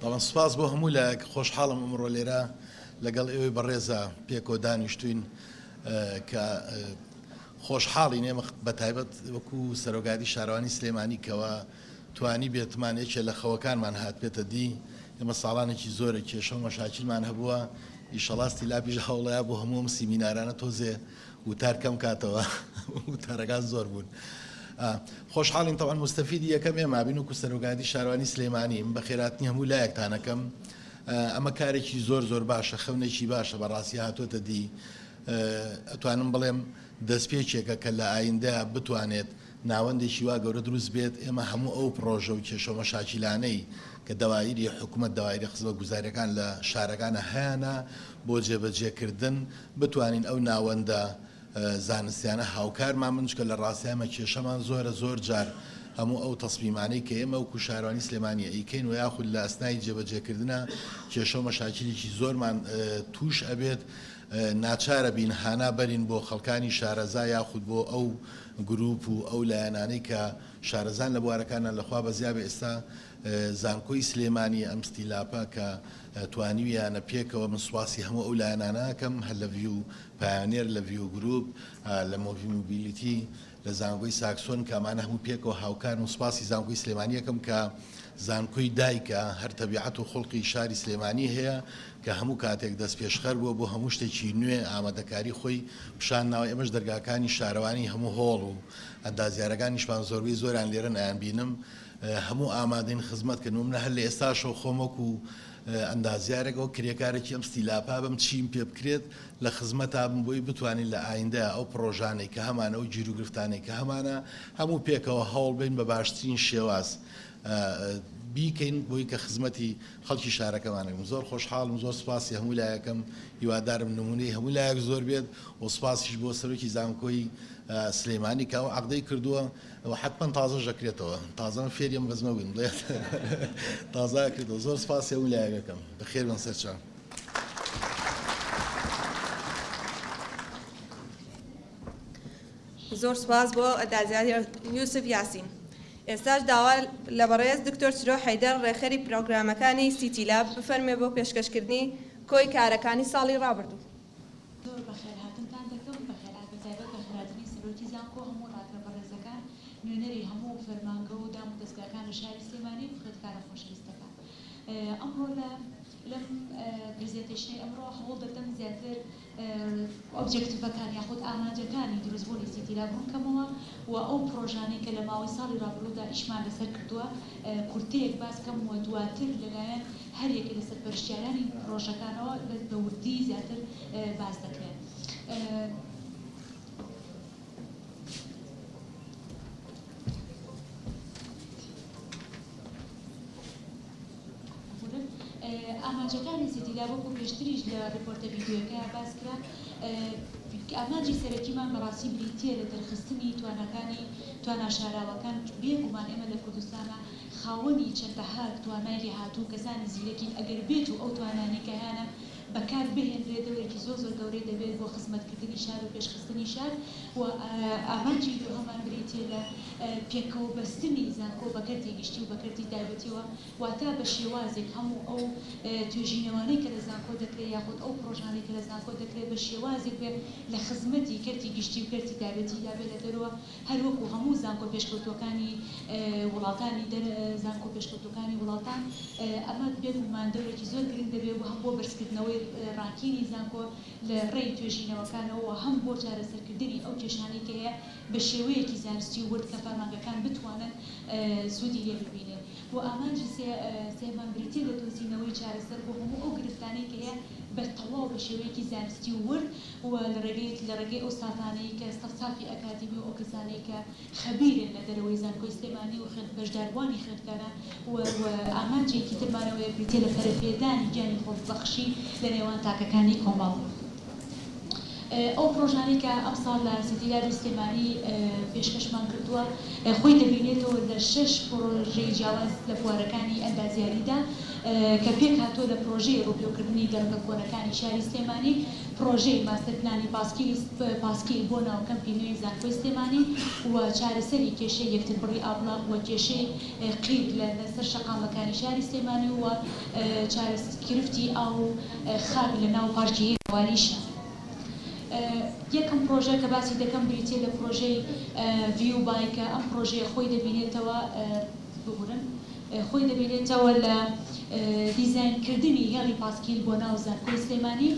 بەڵام سوپاس بۆ هەموو لایەک خۆشحاڵم ئەمڕۆ لێرە لەگەڵ ئێوەی بەڕێزە پێکەوە دانیشتوین کە خۆشحاڵین ئێمە بە تایبەت وەکو سەرۆکایەتی شارەوانی سلێمانی کەوا توانی بێتمان یەکێ لە خەوەکانمان هاتبێتە دی ئێمە ساڵانێکی زۆرە کێشە و مەشاکیلمان هەبووە ئیشەڵا ستیلاپیش هەوڵەیە بۆ هەموو ئەم سیمینارانە تۆزێ وتار کەم کاتەوە وتارەکان زۆر بوون. خۆشحاڵین تەبعەن موستەفیدی یەکەم ئێمە بین وەکو سەرۆکایەتی شارەوانی سلێمانی من بەخێرهاتنی هەموو لایەکتان ئەکەم ئەمە کارێکی زۆر زۆر باشە خەونێکی باشە بەڕاستی هاتۆتە دی ئەتوانم بڵێم دەستپێکێکە کە لە ئایندە بتوانێت. ناوەندێکی وا گەورە دروست بێت ئێمە هەموو ئەو پڕۆژە و کێشە و مەشاکیلانەی کە دەوایری حکومەت دەوایری خزمەتگوزاریەکان لە شارەکانا هەیانە بۆ جێبەجێکردن بتوانین ئەو ناوەندە زانستیانە هاوکارمان بن چونکە لە ڕاستیا ئێمە کێشەمان زۆرە زۆر جار هەموو ئەو تەسمیمانەی کە ئێمە وەکو شارەوانی سلێمانی ئەیکەین و یاخود لە ئەسنای جێبەجێکردنا کێشە و مەشاکیلێکی زۆرمان تووش ئەبێت ناچارە بین هانا بەرین بۆ خەڵکانی شارەزا یاخود بۆ ئەو گروپ و ئەو لایەنانەی کە شارەزان لە بوارەکانا لەخوا بەزیابێ ئێستا زانکۆی سلێمانی ئەم ستیلاپە کە توانیویانە پێکەوە من سوپاسی هەموو ئەو لایەنانە ئەکەم هەر لە ڤیو پایۆنێر لە ڤیو گروپ لە مۆڤی موبیلیتی لە زانکۆی ساکسۆن کە ئەمانە هەموو پێکەوە هاوکارن و سوپاسی زانکۆی سلێمانی ئەکەم کە زانکۆی دایکە هەر تەبیعەت و خوڵقی شاری سلێمانی هەیە کە هەموو کاتێک دەستپێشخەر بووە بۆ هەموو شتێکی نوێ ئامادەکاری خۆی پیشان ناوە ئێمەش دەرگاکانی شارەوانی هەموو هۆڵ و ئەندازیارەکانیشمان زۆربەی زۆریان لێرەن ئەیانبینم هەموو ئامادەین خزمەت کەن و من هەر لە ئێستاشەوە خۆم وەکو ئەندازیارێک وەک کرێکارێکی ئەم ستیلاپە بم چیم پێ بکرێت لە خزمەتا بم بۆی بتوانین لە ئایندە ئەو پڕۆژانەی کە هەمانە ئەو گیروگرفتانەی کە هەمانە هەموو پێکەوە هەوڵ بەین بە باشترین شێواز بیکەین بۆی کە خزمەتی خەڵکی شارەکەمان بکەین. زۆر خۆشحاڵم زۆر سوپاسی هەموو لایەکەم هیوادارم نمونەی هەموو لایەک زۆر بێت و سوپاسیش بۆ سەرۆکی زانکۆی سلێمانی کە ئەو عەقدەی کردووە و حەتمەن تازەش ئەکرێتەوە تازە من فێری ئەم بەزمە بووین بڵێ تازە ئەکرێتەوە زۆر سوپاسی هەموو لایەکەکەم بەخێر بن سەرچاو. زۆر سوپاس بۆ ئەندازیار یوسف یاسین. ئێستاش داوا لە بەڕێز دکتۆر چرۆ حەیدەر ڕێکخەری پرۆگرامەکانی سیتی لاب بفەرموێ بۆ پێشکەشکردنی کۆی کارەکانی ساڵی ڕابردوو. زۆر بەخێرهاتنتان دەکەم، بەخێرهات بەتایبەت بەخێرهاتنی سەرۆکی زانکۆ، هەموو ڕاگرە بەڕێزەکان، نوێنەری هەموو فەرمانگە و دام و دەزگاکان لە شاری سلێمانی و خوێندکارە خۆشەویستەکان. ئەمڕۆ لە لەم presentation ەی ئەمڕۆ هەوڵ دەدەم زیاتر objective ەکان یاخود ئامانجەکانی دروستبوونی سیتی لاب ڕوونکەمەوە و ئەو پڕۆژانەی کە لە ماوەی ساڵی ڕابردوودا ئیشمان لەسەر کردووە کورتەیەک باس کەم و دواتر لەلایەن هەر یەکێ لە سەرپەرشتیارانی پڕۆژەکانەوە بە وردی زیاتر باس دەکرێن. ئامانجەکانی سیتی لاب وەکو پێشتریش لە ڕیپۆرتە ڤیدیۆیەکەیا باس کرا، ئامانجی سەرەکیمان بەڕاستی بریتییە لە دەرخستنی تواناکانی توانا شاراوەکان، بێ گومان ئێمە لە کوردستانا خاوەنی چەندەها توانای لێهاتوو و کەسانی زیرەکین، ئەگەر بێت و ئەو توانانەی کە هەیانە بەکار بهێنرێت دەورێکی زۆر زۆر گەورەی دەبێت بۆ خزمەتکردنی شار و پێشخستنی شار و ئامانجی دووهەمان بریتییە لە پێکەوە بەستنی زانکۆ بە کەرتی گشتی و بە کەرتی تایبەتیەوە واتە بە شێوازێک هەموو ئەو توێژینەوانەی کە لە زانکۆ دەکرێت یاخود ئەو پڕۆژانەی کە لە زانکۆ دەکرێت بە شێوازێک بێت لە خزمەتی کەرتی گشتی و کەرتی تایبەتیدا بێت لە دەرەوە هەر وەکو هەموو زانکۆ پێشکەوتووەکانی وڵاتانی دەر زانکۆ پێشکەوتووەکانی وڵاتان ئەمە بێگومان دەورێکی زۆر گرنگ دەبێت و هەم بۆ بەرزکردنەوەی ranking ی زانکۆ لە ڕێی توێژینەوەکانەوە و هەم بۆ چارەسەرکردنی ئەو کێشانەی کە هەیە بە شێوەیەکی زانستی و ورد کە فەرمانگەکان بتوانن سوودی لێ ببینن و ئامانجی سێهەمان بریتیە لە دۆزینەوەی چارەسەر بۆ هەموو ئەو گرفتانەی کە هەیە بە تەواو بە شێوەیەکی زانستی و ورد و لە ڕێگەی لە ڕێگەی ئەو ستافانەی کە ستافی ئەکادیمی و ئەو کەسانەی کە خەبیرن لە دەرەوەی زانکۆی سلێمانی و خوێند بەشداربووانی خوێندکاران و و ئامانجێکی ترمان ئەوەیە بریتیە لە پەرەپێدانی گیانی خۆبەخشی لە نێوان تاکەکانی کۆمەڵ. ئەو پڕۆژانەی کە ئەمساڵ لە سیتی لابی سلێمانی پێشکەشمان کردووە خۆی دەبینێتەوە لە شەش پڕۆژەی جیاواز لە بوارەکانی ئەندازیاریدا کە پێکهاتووە لە پڕۆژەی ڕووپێوکردنی گەڕەکە کۆنەکانی شاری سلێمانی، پڕۆژەی ماستەرپلانی پاسکیلی پاسکیل بۆ ناو کەمپی نوێی زانکۆی سلێمانی و چارەسەری کێشەی یەکتربڕی ئابڵاق و کێشەی قیر لە سەر شەقامەکانی شاری سلێمانی و چارەس گرفتی ئاو و خاک لە ناو پارکی هێواری شار. یەکەم پڕۆژە کە باسی دەکەم بریتیە لە پڕۆژەی ڤیو بای کە ئەم پڕۆژەیە خۆی دەبینێتەوە ببورن خۆی دەبینێتەوە لە دیزاین کردنی هێڵی پاسکیل بۆ ناو زانکۆی سلێمانی.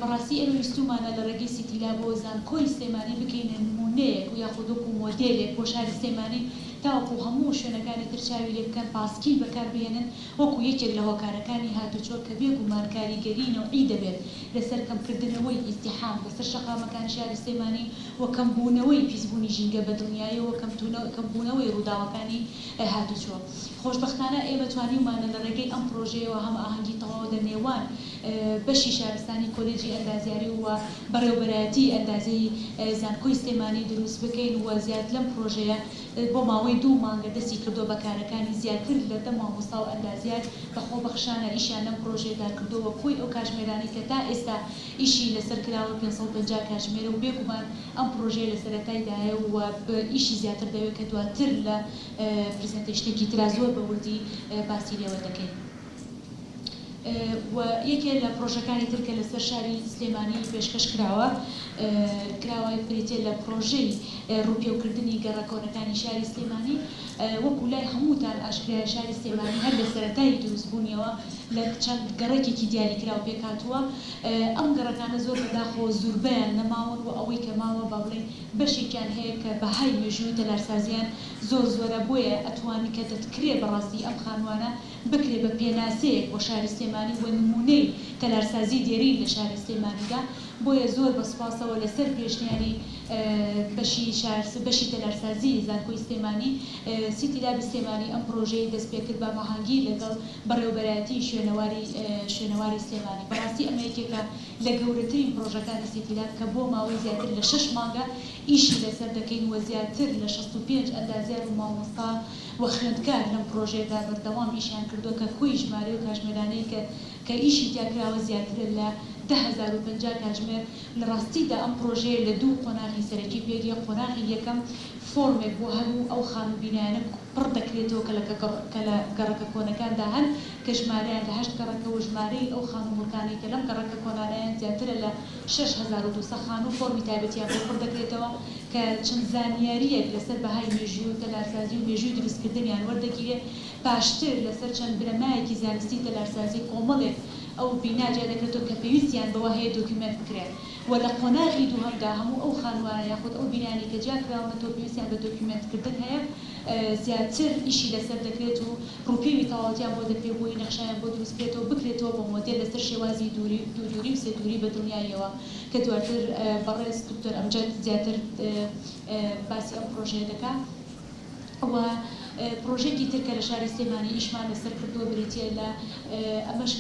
بەڕاستی ئێمە ویستومانە لە ڕێگەی سیتی لابەوە زانکۆی سلێمانی بکەینە نمونەیەک و یاخود وەکو مۆدێلێک بۆ شاری سلێمانی. تاوەکو هەموو شوێنەکانی تر چاوی لێ بکەن پاسکیل بەکار بهێنن وەکو یەکێک لە هۆکارەکانی هاتوچۆ کە بێ گومان کاریگەری نەوعی دەبێت لەسەر کەمکردنەوەی ئیزدیحام لەسەر شەقامەکانی شاری سلێمانی و کەمبوونەوەی پیسبوونی ژینگە بە دڵنیایەوە کەمبوونەوەی ڕووداوەکانی هاتوچۆ. خۆشبەختانە ئێمە توانیومانە لە ڕێگەی ئەم پڕۆژەیەوە هەمئاهەنگی تەواو لە نێوان بەشی شارستانی کۆلێجی ئەندازیاری و بەڕێوەبەرایەتی ئەندازەی زانکۆی سلێمانی دروست بکەین و زیاد لەم پڕۆژەیە بۆ ماوەی دوو مانگە دەستی کردووە بە کارەکانی زیاتر لە دە مامۆستا و ئەندازیار بە خۆبەخشانە ئیشیان لەم پڕۆژەیەدا کردووە و کۆی ئەو کاژمێرانەی کە تا ئێستا ئیشی لەسەر کراوە 550 کاژمێرە و بێگومان ئەم پڕۆژەیە لە سەرەتایدایە و ئیشی زیاتر دەوێت کە دواتر لە presentation ێکی ترا زۆر بە وردی باسی لێوە دەکەین. و یەکێ لە پڕۆژەکانی تر کە لەسەر شاری سلێمانی پێشکەش کراوە کراوە بریتیە لە پڕۆژەی ڕووپێوکردنی گەڕەک کۆنەکانی شاری سلێمانی وەکو لای هەمووتان ئاشکرایە شاری سلێمانی هەر لە سەرەتای دروستبوونیەوە لە چەند گەڕەکێکی دیاریکراو پێکهاتووە ئەم گەڕەکانە زۆر بەداخەوە زوربەیان نەماون و ئەوەی کە ماوە با بڵێین بەشێکیان هەیە کە بەهای مێژووی تەلارسازیان زۆر زۆرە بۆیە ئەتوانی کە دەتکرێ بەڕاستی ئەم خانووانە بکرێ بە پێناسەیەک بۆ شاری سلێمانی و نموونەی تەلارسازی دێرین لە شاری سلێمانیدا، بۆیە زۆر بە سوپاسەوە لە سەر پێشنیاری بەشی شار بەشی تەلارسازی زانکۆی سلێمانی سیتی لابی سلێمانی ئەم پڕۆژەیەی دەست پێکرد بە هەماهەنگی لەگەڵ بەڕێوەبەرایەتی شوێنەواری شوێنەواری سلێمانی بەڕاستی ئەمە یەکێکە لە گەورەترین پڕۆژەکانی سیتی لاب کە بۆ ماوەی زیاتر لە شەش مانگە ئیشی لەسەر دەکەین و زیاتر لە 65 ئەندازیار و مامۆستا و خوێندکار لەم پڕۆژەیەدا بەردەوام ئیشیان کردووە کە کۆی ژمارەی و کاژمێرانەی کە کە ئیشی تیا کراوە زیاترە لە 10,050 کاژمێر، لە ڕاستیدا ئەم پڕۆژەیە لە دوو قۆناغی سەرەکی پێک یە، قۆناغی یەکەم فۆرمێک بۆ هەموو ئەو خانوو بینایانە پڕ دەکرێتەوە کە لە کە لە گەڕەکە کۆنەکاندا هەن کە ژمارەیان لە هەشت گەڕەکە و ژمارەی ئەو خانوو موڵکانەی کە لەم گەڕەکە کۆنانەیان زیاترە لە 6200 خانوو فۆرمی تایبەتیان بۆ پڕ دەکرێتەوە کە چەند زانیارییەک لەسەر بەهای مێژووی و تەلارسازی و مێژووی دروستکردنیان وەردەگیرێ، پاشتر لەسەر چەند بنەمایەکی زانستی تەلارسازی کۆمەڵێک ئەو بینا جیا دەکرێتەوە کە پێویستیان بەوە هەیە دۆکیومێنت بکرێن و لە قۆناغی دووهەمدا هەموو ئەو خانووانە یاخود ئەو بینایانەی کە جیا کراونەتەوە پێویستیان بە دۆکیومێنتکردن هەیە زیاتر ئیشی لەسەر دەکرێت و ڕووپێوی تەواوەتیان بۆ دەکرێت بۆی نەخشەیان بۆ دروست بکرێتەوە بکرێتەوە بە مۆدێل لەسەر شێوازی دووری دوو دووری و سێ دووری بە دڵنیاییەوە کە دواتر بەڕێز دکتۆر ئەمجەد زیاتر باسی ئەم پڕۆژەیە دەکا و پڕۆژەیەکی تر کە لە شاری سلێمانی ئیشمان لەسەر کردووە بریتییە لە ئەمەش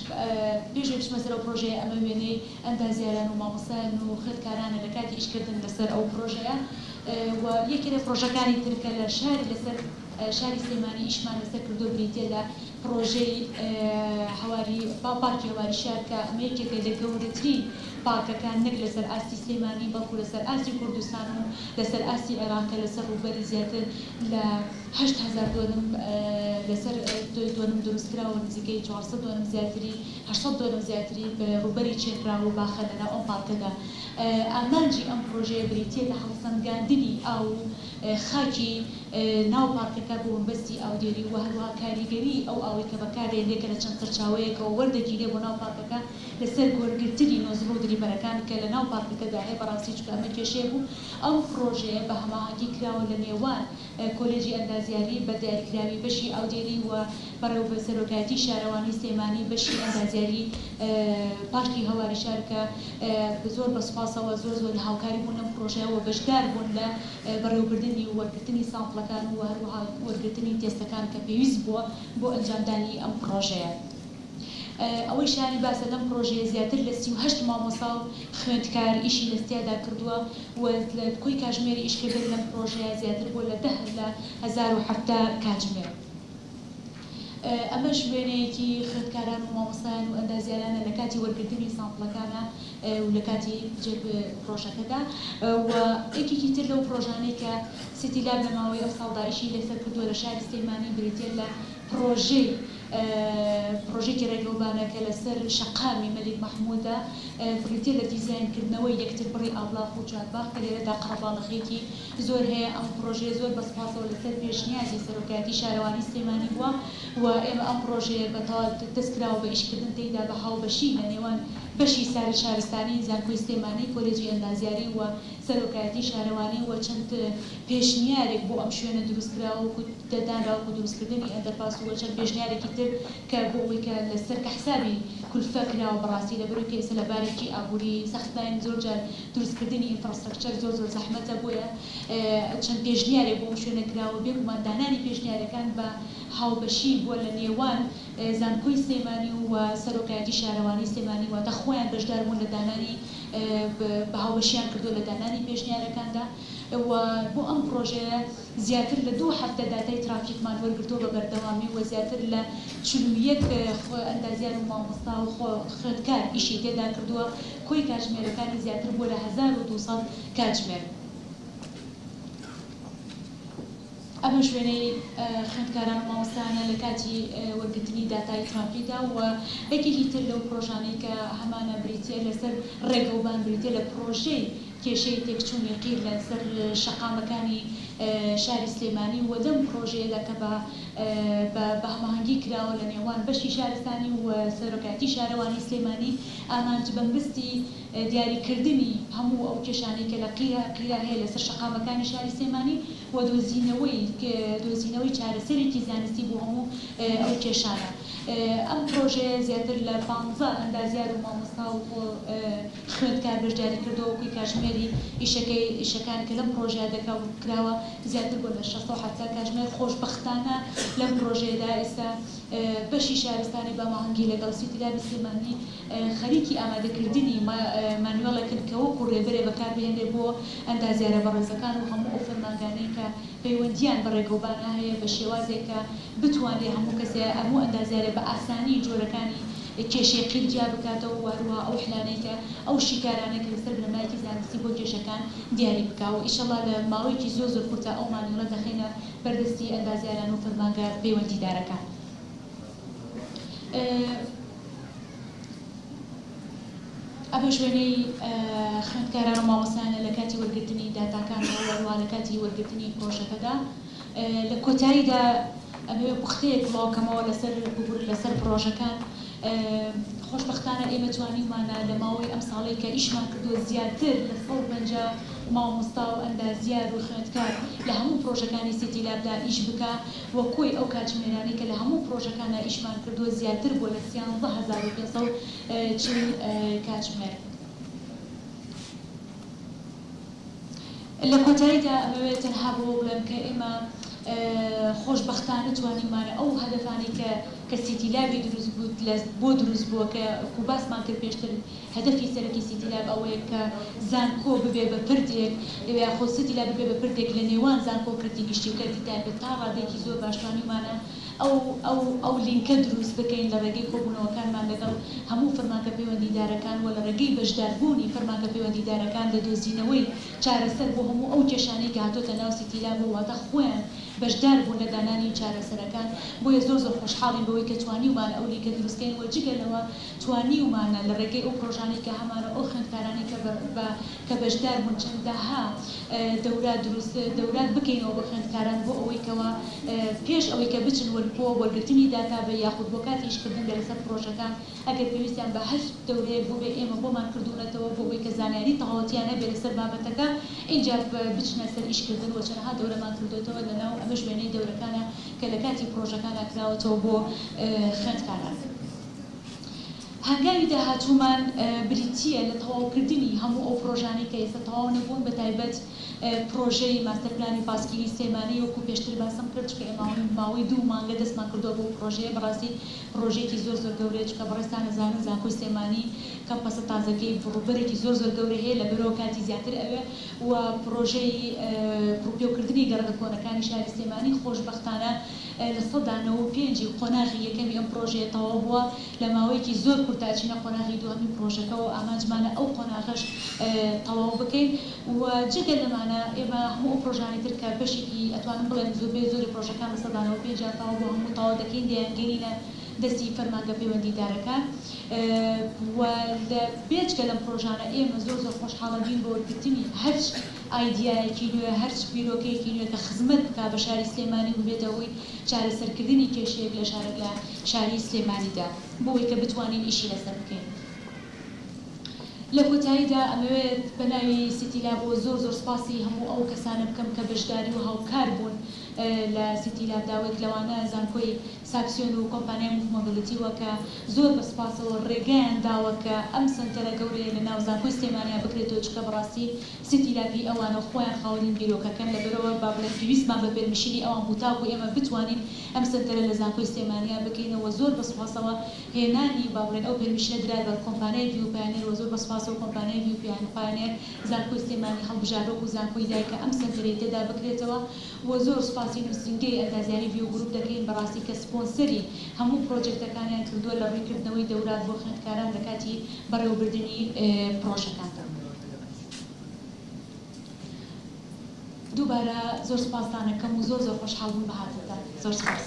پێش ئەوەی بچمە سەر ئەو پڕۆژەیە ئەمە وێنەی ئەندازیاران و مامۆستایان و خوێندکارانە لە کاتی ئیشکردن لەسەر ئەو پڕۆژەیە و یەکێ لە پڕۆژەکانی تر کە لە شاری لەسەر شاری سلێمانی ئیشمان لەسەر کردووە بریتییە لە پڕۆژەی هەواری پارکی هەواری شار کە ئەمە یەکێکە لە گەورەترین پارکەکان نەک لەسەر ئاستی سلێمانی بەڵکو لەسەر ئاستی کوردستان و لەسەر ئاستی عێراق کە لەسەر ڕووبەری زیاتر لە 8000 دۆنم لەسەر دۆنم دروستکراوە نزیکەی 400 دۆنم زیاتری 800 دۆنم زیاتری ڕووبەری چێنراوە و باخە لەناو ئەم پارکەدا ئامانجی ئەم پڕۆژەیە بریتییە لە هەڵسەنگاندنی ئاو و خاکی ناو پارکەکە بۆ مەبەستی ئاودێری و هەروەها کاریگەریی ئەو ئاوەی کە بەکاردێنرێت کە لە چەند سەرچاوەیەکەوە وەردەگیرێت بۆ ناو پارکەکە لەسەر وەرگرتنی نۆزڵ و دریبەرەکان کە لە ناو پارکەکەدا هەیە بەڕاستی چونکە ئەمە کێشەیە بوو ئەم پڕۆژەیە بە هەماهەنگی کراوە لە نێوان کۆلێجی ئەندازیاری بە دیاریکراوی بەشی ئاودێری و بەڕێوەبە سەرۆکایەتی شارەوانی سلێمانی بەشی ئەندازیاری پارکی هەواری شار کە زۆر بە سوپاسەوە زۆر زۆر هاوکاری بوون لەم پڕۆژەیە و بەشدار بوون لە بەڕێوەبردنی و وەرگرتنی sample ەکان و هەروەها وەرگرتنی تێستەکان کە پێویست بووە بۆ ئەنجامدانی ئەم پڕۆژەیە. ئەوەی شایانی باسە لەم پڕۆژەیە زیاتر لە 38 مامۆستا و خوێندکار ئیشی لە تیادا کردووە و لە کۆی کاژمێری ئیشکردن لەم پڕۆژەیە زیاتر بووە لە دە لە 1070 کاتژمێر. ئەمەش وێنەیەکی خوێندکاران و مامۆستایان و ئەندازیارانە لە کاتی وەرگرتنی sample ەکانە و لە کاتی پڕۆژەکەدا و یەکێکی تر لەو پڕۆژانەی کە سیتی لاب لە ماوەی ئەم ساڵدا ئیشی لەسەر کردووە لە شاری سلێمانی بریتییە لە پڕۆژەی پڕۆژەیەکی ڕێگەوبانە کە لەسەر شەقامی مەلیک مەحموودە بریتییە لە دیزاینکردنەوەی یەکتربڕی ئابڵاخ و چوارباخ کە لێرەدا قەرەباڵغییەکی زۆر هەیە، ئەم پڕۆژەیە زۆر بە سوپاسەوە لەسەر پێشنیازی سەرۆکایەتی شارەوانی سلێمانی بووە و ئێمە ئەم پڕۆژەیە بە تەواو دەست کراوە بە ئیشکردن تێیدا بە هاوبەشی لە نێوان. بەشی شارستانی زانکۆی سلێمانی، کۆلێجی ئەندازیاری و سەرۆکایەتی شارەوانی و چەند پێشنیارێک بۆ ئەم شوێنە دروست کراوە وەکو دانرا وەکو دروستکردنی ئەندەرپاس و چەند پێشنیارێکی تر کە بۆ ئەوەی کە لەسەر کە حسابی کولفە کراوە بەڕاستی لەبەرئەوەی کە ئێستا لە بارێکی ئابووری سەختداین زۆر جار دروستکردنی infrastructure زۆر زۆر زەحمەتە بۆیە چەند پێشنیارێک بۆ ئەم شوێنە کراوە بێگومان دانانی پێشنیارەکان بە هاوبەشی بووە لە نێوان زانکۆی سلێمانی و سەرۆکایەتی شارەوانی سلێمانی واتە خۆیان بەشدار بوون لە دانانی بە هاوبەشیان کردووە لە دانانی پێشنیارەکاندا و بۆ ئەم پڕۆژەیە زیاتر لە دوو هەفتە داتای ترافیکمان وەرگرتووە بە بەردەوامی و زیاتر لە 41 ئەندازیار و مامۆستا و خوێندکار ئیشی تێدا کردووە کۆی کاتژمێرەکانی زیاتر بووە لە 1200 کاتژمێر. ئەمەش وێنەی خوێندکاران و مامۆستایانە لە کاتی وەرگرتنی داتای ترافیکدا و یەکێکی تر لەو پرۆژانەی کە هەمانە بریتیە لەسەر ڕێگەوبان بریتیە لە پرۆژەی کێشەی تێکچوونی قیر لەسەر شەقامەکانی شاری سلێمانی و لەم پرۆژەیەدا کە بە بە هەماهەنگی کراوە لە نێوان بەشی شارستانی و سەرۆکایەتی شارەوانی سلێمانی ئامانج بەمبستی دیاریکردنی هەموو ئەو کێشانەی کە لە قیرە قیرە هەیە لەسەر شەقامەکانی شاری سلێمانی و دۆزینەوەی دۆزینەوەی چارەسەرێکی زانستی بۆ هەموو ئەو کێشانە. ئەم پرۆژەیە زیاتر لە پانزە ئەندازیار و مامۆستا و خوێندکار بەشداری کردووە وەکوی کاژمێری ئیشەکەی ئیشەکان کە لەم پرۆژەیە دەکا کراوە زیاتر بووە لە 670 کاژمێر خۆشبەختانە لەم پرۆژەیەدا ئێستا بەشی شارستانی بە هەماهەنگی لەگەڵ سیتی لابی سلێمانی خەریکی ئامادەکردنی مانوێڵێکن کە وەکو رێبەرێ بەکاربهێنرێ بۆ ئەندازیارە بەڕێزەکان و هەموو ئەو فەرمانگانەی کە پەیوەندییان بە رێگەوبانە هەیە بە شێوازێک کە بتوانرێ هەموو کەسێ هەموو ئەندازیارێ بە ئاسانی جۆرەکانی کێشەی قیر جیا بکاتەوە و هەروەها ئەو حلانەی کە ئەو شیکارانەی کە لەسەر بنەمایەکی زانستی بۆ کێشەکان دیاری بکا و ئیشەڵا لە ماوەیەکی زۆر زۆر کورتا ئەو مانوێڵە دەخەینە بەردەستی ئەندازیاران و فەرمانگە پەیوەندیدارەکان. ئەمەش وێنەی خوێندکاران و مامۆستایانە لە کاتی وەرگرتنی داتاکان و هەروەها لە کاتی وەرگرتنی پرۆژەکەدا. لە کۆتاییدا ئەمەوێ پوختەیەک بڵاوکەمەوە لەسەر ببورن لەسەر پرۆژەکان. خۆشبەختانە ئێمە توانیومانە لە ماوەی ئەم ساڵەی کە ئیشمان کردووە زیاتر لە 150 مامۆستا و ئەندازیار و خوێندکار لە هەموو پرۆژەکانی سیتی لابدا ئیش بکا و کۆی ئەو کاتژمێرانەی کە لە هەموو پرۆژەکانا ئیشمان کردووە زیاتر بووە لە 13540 کاتژمێر. لە کۆتاییدا ئەمەوێت تەنها بەوە بڵێم کە ئێمە خۆشبەختانە توانیومانە ئەو هەدەفانەی کە کە سیتی لابی دروست بوو لە بۆ دروست بووە کە وەکو باسمان کرد پێشتر هەدەفی سەرەکی سیتی لاب ئەوەیە کە زانکۆ ببێ بە پردێک یاخود سیتی لاب ببێ بە پردێک لە نێوان زانکۆ و کەرتی گشتی و کەرتی تایبەت تا ڕادەیەکی زۆر باش توانیومانە ئەو ئەو ئەو لینکە دروست بکەین لە ڕێگەی کۆبوونەوەکانمان لەگەڵ هەموو فەرمانگە پەیوەندیدارەکان و لە ڕێگەی بەشداربوونی فەرمانگە پەیوەندیدارەکان لە دۆزینەوەی چارەسەر بۆ هەموو ئەو کێشانەی کە هاتۆتە ناو سیتی لابەوە واتە خۆیان بەشدار بوون لە دانانی چارەسەرەکان بۆیە زۆر زۆر خۆشحاڵین بەوەی کە توانیومانە ئەو لینکە دروست کەین و جگە لەوە توانیومانە لە ڕێگەی ئەو پڕۆژانەی کە هەمانە و ئەو خوێندکارانەی کە بە کە بەشدار بوون چەندەها دەورات دروست دەورات بکەینەوە بۆ خوێندکاران بۆ ئەوەی کەوا پێش ئەوەی کە بچن وەر بۆ وەرگرتنی داتا بە یاخود بۆ کاتی ئیشکردن بێ لەسەر پڕۆژەکان ئەگەر پێویستیان بە هەر دەورەیەک بووبێ ئێمە بۆمان کردوونەتەوە بۆ ئەوەی کە زانیاری تەواوەتیان هەبێ لەسەر بابەتەکە ئینجا بچنە سەر ئیشکردن وە چەنەها دەورەمان کردۆتەوە لەناو ئەمەش وێنەی دەورەکانە کە لە کاتی پڕۆژەکانا کراوەتەوە بۆ خوێندکاران. هەنگاوی داهاتوومان بریتییە لە تەواوکردنی هەموو ئەو پڕۆژانەی کە ئێستا تەواو نەبوون بەتایبەت پڕۆژەی ماستەرپلانی پاسکیلی سلێمانی وەکو پێشتر باسم کرد چونکە ئێمە ماوەی دوو مانگە دەستمان کردووە بەو پڕۆژەیە بەڕاستی پڕۆژەیەکی زۆر زۆر گەورەیە چونکە بەڕێزتان ئەزانن زانکۆی سلێمانی کەمپەسە تازەکەی ڕووبەرێکی زۆر زۆر گەورەی هەیە لەبەرئەوە کاتی زیاتر ئەوێ و پڕۆژەی ڕووپێوکردنی گەڕەکە کۆنەکانی شاری سلێمانی خۆشبەختانە 95% ی قۆناغی یەکەمی ئەم پڕۆژەیە تەواو بووە، لە ماوەیەکی زۆر کورتا ئەچینە قۆناغی دووهەمی پڕۆژەکەوە و ئامانجمانە ئەو قۆناغەش تەواو بکەین و جگە لەمانە ئێمە هەموو ئەو پڕۆژانەی تر کە بەشێکی ئەتوانم بڵێم زۆربەی زۆری پڕۆژەکان 95% یان تەواو بووە هەموو تەواو دەکەین دەیانگەینینە دەستی فەرمانگە پەیوەندیدارەکان و لە بێجگە لەم پڕۆژانە ئێمە زۆر زۆر خۆشحاڵەبین بە وەرگرتنی هەرچ ئایدیایەکی نوێ، هەرچ بیرۆکەیەکی نوێ کە خزمەت بکا بە شاری سلێمانی و ببێتە هۆی چارەسەرکردنی کێشەیەک لە شارە لە شاری سلێمانیدا بۆ ئەوەی کە بتوانین ئیشی لەسەر بکەین. لە کۆتاییدا ئەمەوێت بە ناوی سیتی لابەوە زۆر زۆر سوپاسی هەموو ئەو کەسانە بکەم کە بەشداری و هاوکار بوون لە سیتی لابدا وەک لەوانە زانکۆی ساکسیۆن و کۆمپانیای موف مۆبیلیتی وە کە زۆر بە سوپاسەوە ڕێگەیان داوە کە ئەم سەنتەرە گەورەیە لە ناو زانکۆی سلێمانیا بکرێتەوە چونکە بەڕاستی سیتی لاب هی ئەوانە و خۆیان خاوەنین بیرۆکەکەن لەبەرئەوە با بڵێم پێویستمان بە permission ی ئەوان بوو تاکو ئێمە بتوانین ئەم سەنتەرە لە زانکۆی سلێمانیا بکەینەوە زۆر بە سوپاسەوە هێنانی با بڵێن ئەو permission ە درا بە کۆمپانیای ڤیو پایۆنێر وە زۆر بە سوپاسەوە کۆمپانیای ڤیو پایۆنێر زانکۆی سلێمانی هەڵبژارد وەکو زانکۆی دایک کە ئەم سەنتەرەی تێدا بکرێتەوە وە زۆر سوپاسی نوسینگەی ئەندازیاری ڤیو گروپ دەکەین بەڕاستی کە سپۆنسەری هەموو پرۆجێکتەکانیان کردووە لە ڕووی کردنەوەی دەورات بۆ خوێندکاران لە کاتی بەڕێوەبردنی پرۆژەکاندا. دووبارە زۆر سوپاستان ئەکەم و زۆر زۆر خۆشحاڵ بووم بە هاتنتان. زۆر سوپاس.